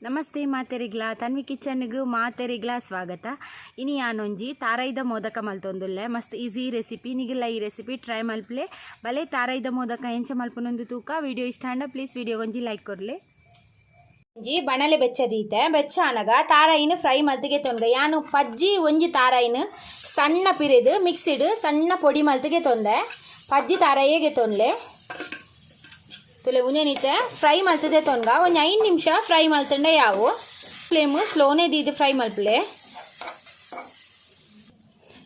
ನಮಸ್ತೆ ಮಾತೆರಿಗ್ಲಾ ತನ್ವಿ ಕಿಚನ್ಗ್ ಮಾತೆರಿಗ್ಲಾ ಸ್ವಾಗತ. ಇನಿ ಯಾನೊಂಜಿ ತಾರೈದ ಮೋದಕ ಮಲ್ತೊಂದುಲ್ಲೆ. ಮಸ್ತ್ ಈಸಿ ರೆಸಿಪಿ. ನಿಗುಲ ಈ ರೆಸಿಪಿ ಟ್ರೈ ಮಲ್ಪಲೆ. ಬಲೆ ತಾರೈದ ಮೋದಕ ಎಂಚ ಮಲ್ಪುನೊಂದು ತೂಕ. ವಿಡಿಯೋ ಇಷ್ಟ ಆಂಡ ಪ್ಲೀಸ್ ವಿಡಿಯೋಗೊಂಜಿ ಲೈಕ್ ಕೊರ್ಲೆ. ಒಂಜಿ ಬಣಲೆ ಬೆಚ್ಚ ದೀತೆ. ಬೆಚ್ಚ ಆನಗ ತಾರಾಯಿನ ಫ್ರೈ ಮಲ್ತಿಗೆ ತೊಂದ. ಯಾನು ಪಜ್ಜಿ ಒಂಜಿ ತಾರಾಯಿನ ಸಣ್ಣ ಪಿರಿದು ಮಿಕ್ಸಿಡ್ ಸಣ್ಣ ಪೊಡಿ ಮಲ್ತಿಗೆ ತೊಂದೆ. ಪಜ್ಜಿ ತಾರಾಯಿಗೆ ತೊಂದ್ಲೆ. ತುಲೆ ಉಂಜೆನಿತ್ತೆ ಫ್ರೈ ಮಲ್ತದೆ ತೊನ್ಗ. ಒಂಜಿ 5 ನಿಮಿಷ ಫ್ರೈ ಮಲ್ತಂಡೆ ಯಾವು. Flame ಸ್ಲೋನೇ ದೀದು fry ಮಲ್ಪಲೆ.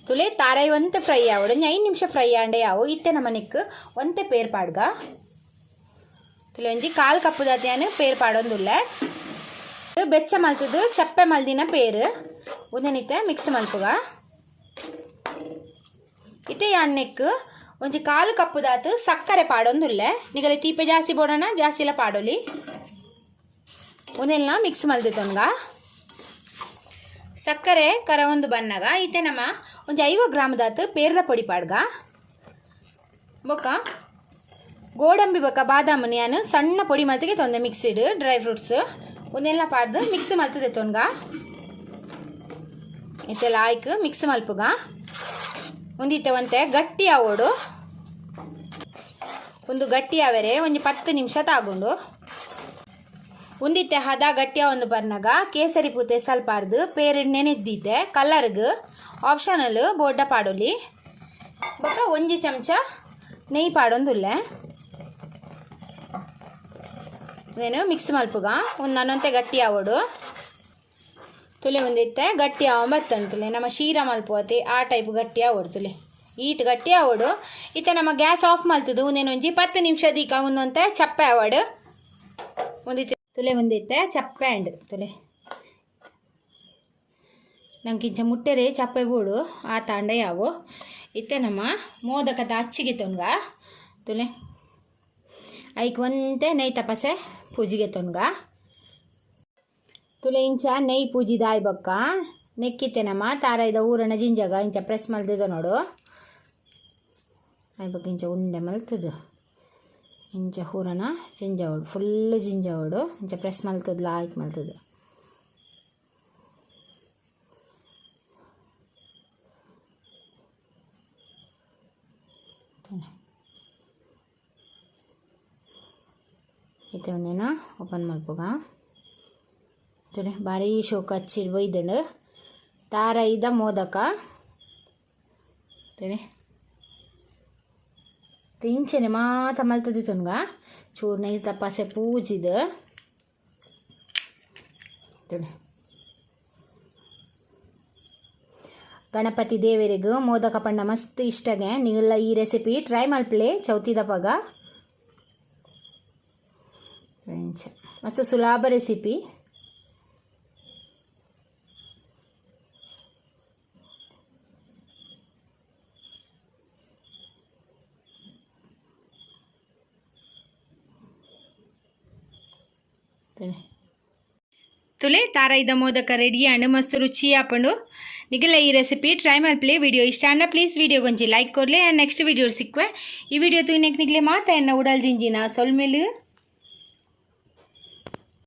ತುಲೆ ತಾರಾಯಿ ಒಂತೆ ಫ್ರೈ ಆವಡು. ಒಂಜಿ 5 ನಿಮಿಷ ಫ್ರೈ ಆಂಡೆ ಯಾವು. ಇತ್ತೆ ನಮನಿಕ್ ಒಂತೆ ಪೇರ್ ಪಾಡ್ಗ. ತುಲೆ ಒಂಜಿ ಕಾಲು ಕಪ್ಪು ದಾತ್ಯಾನು ಪೇರ್ ಪಾಡೊಂದುಲ್ಲೆ. ಬೆಚ್ಚ ಮಲ್ತದು ಚಪ್ಪೆ ಮಲ್ದಿನ ಪೇರು ಉಂದೆನಿತ್ತೆ ಮಿಕ್ಸ್ ಮಲ್ಪುಗ. ಇತ್ತೆ ಯಾನ್ನೆಕ್ ಒಂಜಿ ಕಾಲು ಕಪ್ಪು ದಾತು ಸಕ್ಕರೆ ಪಾಡೊಂದುಲ್ಲೆ. ನಿಗಲೆ ತೀಪೆ ಜಾಸ್ತಿ ಬೋಡೋಣ ಜಾಸ್ತಿ ಎಲ್ಲ ಪಾಡೊಲಿ. ಒಂದೆಲ್ಲ ಮಿಕ್ಸ್ ಮಲ್ದಿತ್ತೊನ್ಗ. ಸಕ್ಕರೆ ಕರ ಒಂದು ಬನ್ನಗ ಇತ್ತೆ ನಮ್ಮ ಒಂಜಿ 50 ಗ್ರಾಮ್ ದಾತು ಪೇರ್ಲ ಪೊಡಿ ಪಾಡ್ಗ. ಬೊಕ್ಕ ಗೋಡಂಬಿ ಬೊಕ್ಕ ಬಾದಾಮಿ ಯಾನು ಸಣ್ಣ ಪೊಡಿ ಮಲ್ತಿಗೆ ತೊಂದೆ mixed dry fruits ಒಂದೆಲ್ಲ ಪಾಡ್ದು ಮಿಕ್ಸ್ ಮಲ್ತದೆ ತೊನ್ಗ. ಇತ್ತೆಲ್ಲ ಆಯ್ಕ್ ಮಿಕ್ಸ್ ಮಲ್ಪುಗ. ಒಂದಿತ್ತೆ ಒಂತೆ ಗಟ್ಟಿ ಆವೋಡು. ಒಂದು ಗಟ್ಟಿ ಆವರೆ ಒಂಜಿ 10 ನಿಮಿಷ ತಾಗುಂಡು. ಒಂದಿತ್ತೆ ಹದ ಗಟ್ಟಿಯ ಒಂದು ಬರ್ನಗ ಕೇಸರಿ ಪೂತೆ ಸ್ವಲ್ಪ ಪೇರು ನೆನೆದ್ದಿತ್ತೆ ಕಲರ್ಗ್ ಆಪ್ಷನಲ್ ಬೋಡ್ಡ ಪಾಡೊಲಿ. ಬೊಕ್ಕ ಒಂಜಿ ಚಮಚ ನೆಯ್ಯಿ ಪಾಡೊಂದುಲ್ಲೆ. నేను ಮಿಕ್ಸ್ ಮಲ್ಪುಗ. ಒಂದು ನನ್ನೊಂತೆ ಗಟ್ಟಿ ಆವೋಡು. ತುಲೆ ಒಂದಿತ್ತೆ ಗಟ್ಟಿ ಆವ ಬತ್ತಂಡು. ತುಲೆ ನಮ್ಮ ಶೀರ ಮಲ್ಪುವತಿ ಆ ಟೈಪ್ ಗಟ್ಟಿ ಆವೋಡು. ತುಲೆ ಈತ್ ಗಟ್ಟಿ ಆವೋಡು. ಇತ್ತೆ ನಮ್ಮ ಗ್ಯಾಸ್ ಆಫ್ ಮಲ್ತದು. ಒಂದೇನೊಂಜಿ 10 ನಿಮಿಷ ದೀಕ ಒಂದೊಂತೆ ಚಪ್ಪೆ ಆವಡು. ಒಂದಿತ್ತೆ ತುಲೆ ಒಂದಿತ್ತೆ ಚಪ್ಪೆ ಅಂಡ್. ತುಲೆ ನಂಗೆ ಇಂಚ ಮುಟ್ಟೆರೆ ಚಪ್ಪೆ ಬೋಡು ಆ ತಾಂಡೆ ಯಾವು. ಇತ್ತೆ ನಮ್ಮ ಮೋದಕದ ಅಚ್ಚಿಗೆ ತೊನ್ಗ. ತುಲೆ ಐಕ್ ಒಂತೆ ನೆಯ್ ತಪಸೆ ಪೂಜಿಗೆ ತೊನ್ಗ. ತುಲೆ ಇಂಚ ನೆಯ್ ಪೂಜಿದಾಯ್ ಬೊಕ್ಕ ನೆಕ್ಕಿತ್ತೆ ನಮ್ಮ ತಾರಾಯ್ದ ಊರಣ ಜಿಂಜಗ ಇಂಚ ಪ್ರೆಸ್ ಮಲ್ದಿದ ನೋಡು. ಆಯ್ ಬೊಕ್ಕ ಇಂಚ ಉಂಡೆ ಮಲ್ತದು ಇಂಚ ಹೂರಣ ಜಿಂಜವಡು ಫುಲ್ ಜಿಂಜವಡು ಇಂಚ ಪ್ರೆಸ್ ಮಲ್ತದ ಲಾಯ್ಕ್ ಮಲ್ತದು. ಇತ್ತೆ ಒಂದೇನ ಓಪನ್ ಮಲ್ಪುಗ. ತುಲೆ ಭಾರಿ ಶೋಕ ಹಚ್ಚಿಡ್ ಬೈದಂಡು ತಾರಾಯಿದ ಮೋದಕ. ತುಲೆ ಇಂಚೆನೆ ಮಾತ ಮಲ್ತದೆ ತುನ್ಗ. ಚೂರು ನೈಸ್ ದಪ್ಪಾಸೆ ಪೂಜಿದು. ತುಲೆ ಗಣಪತಿ ದೇವರಿಗೆ ಮೋದಕ ಪಂಡ ಮಸ್ತ್ ಇಷ್ಟಗೆ. ನೀವೆಲ್ಲ ಈ ರೆಸಿಪಿ ಟ್ರೈ ಮಲ್ಪಲೆ ಚೌತಿ ದಪಗ. ಮಸ್ತ್ ಸುಲಭ ರೆಸಿಪಿ. ತುಲೆ ತಾರಾಯ್ದ ಮೋದಕ ರೆಡಿ ಅಂಡ್ ಮಸ್ತ್ ರುಚಿ ಆಪಂಡು. ನಿಗಲ ಈ ರೆಸಿಪಿ ಟ್ರೈ ಮಲ್ಪಲೆ. ವಿಡಿಯೋ ಇಷ್ಟ ಅಣ್ಣ ಪ್ಲೀಸ್ ವಿಡಿಯೋ ಗೊಂಜಿ ಲೈಕ್ ಕೊರ್ಲೆ. And next video ಸಿಕ್ಕುವೆ. ಈ ವಿಡಿಯೋ ತೂಯಿನೆಕ್ ನಿಗಲೆ ಮಾತ ಎನ್ನ ಉಡಲ್ ಜಿಂಜಿನ ಸೊಲ್ಮೆಲು.